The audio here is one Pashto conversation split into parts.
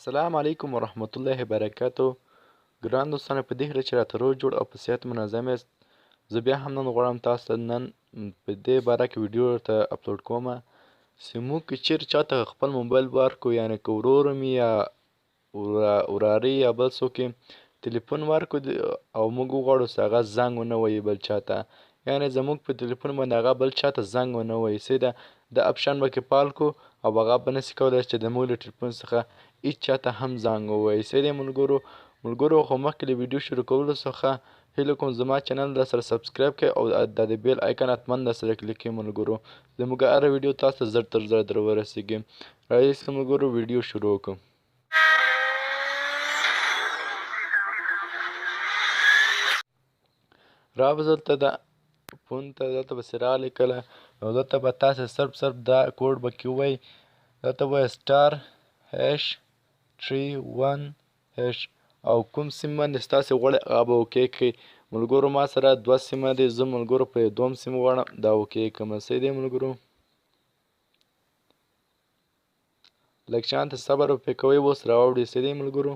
السلام علیکم ورحمت الله وبرکاته. ګران دوستانو، په دې هیله چې راته روغ جوړ او په صحت منظم یاست. زه بیا هم نن غواړم تاسو ته نن په دې باره کې ویډیو درته اپلوډ کوم چې موږ که چیرې چاته خپل موبایل ورکړو، یعنې که ورور مې یا وراره یا بل څوک تلیفون ورکړو او موږ وغواړو چې هغه زنګ ونه وهي بل چاته، یعنې زموږ په تلیفون باندې هغه بل چاته زنګ ونه وهي، صحیح ده، دا اپشن به کې فعال کړو او هغه به نشي کولی چې د موږ له تلیفون څخه هیڅ چاته هم زنګ ووهي. صحیح دی ملګرو، خو مخکې له ویډیو شروع کولو څخه هیله کوم زما چینل در سره سبسکرایب کړئ او د بیل آیکن حتما در سره کلیک کړئ ملګرو، زموږ هره ویډیو تاسو ته زر تر زره در ورسیږي. راځئ چې ملګرو ویډیو شروع کړو. را به دلته د فون ته دلته به راغلې کله، نو دلته به تاسې صرف دا کوډ به کې ووایئ، دلته وایي سټار هش 3 1 هش او کوم سیم باندې ستاسې غواړئ هغه به اوکې کړئ. ملګرو ما سره دوه سیمه دي، زه ملګرو په دوم سیم غواړم دا اوکې کړم. صحیح دی ملګرو، لږ شانته صبر پرې کوئ، اوس راوړي. صحیح دی ملګرو،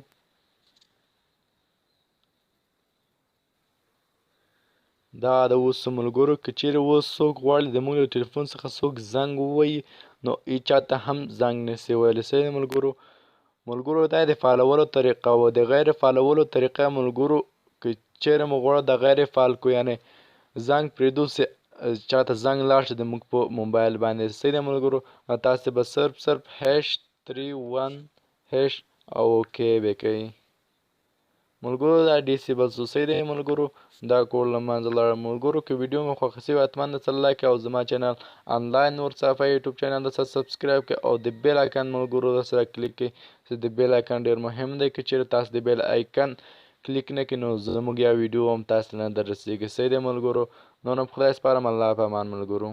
دا د اوس ملګرو که چیرې اوس څوک غواړي د موږ له ټلیفون څخه څوک زنګ ووهي نو هیچا ته هم زنګ نشي ویلی. صحیح دی ملګرو، دا د فعالولو طریقه وه. د غیر فعالولو طریقه ملګرو که چیرې مو غواړو د غیر فعال کړو، یعنې زنګ پرېږدو چې چاته زنګ لاړ شي د موږ په موبایل باندې. صحیح دی ملګرو، تاسې به صرف هش 3 1 هش او اوکې به کوئ ملګرو. دا ډیسیبل سو. صحیح دی ملګرو، دا کوډ له منځه لاړ. ملګرو که ویډیو مو خوښه شوې حتما د سره لایک او زما چینل انلاین نور صفحه یوټیوب چینل د سره سبسکرایب کړئ او د بیل آیکن ملګرو د سره کلیک کړئ چې د بیل آیکن ډیر مهم دی. که چیرې تاسو د بیل آیکن کلیک نه کړئ نو زموږ یو ویډیو هم تاسو نه در رسیږي. صحیح دی ملګرو، نور هم خدای سپارم، الله په امان ملګرو.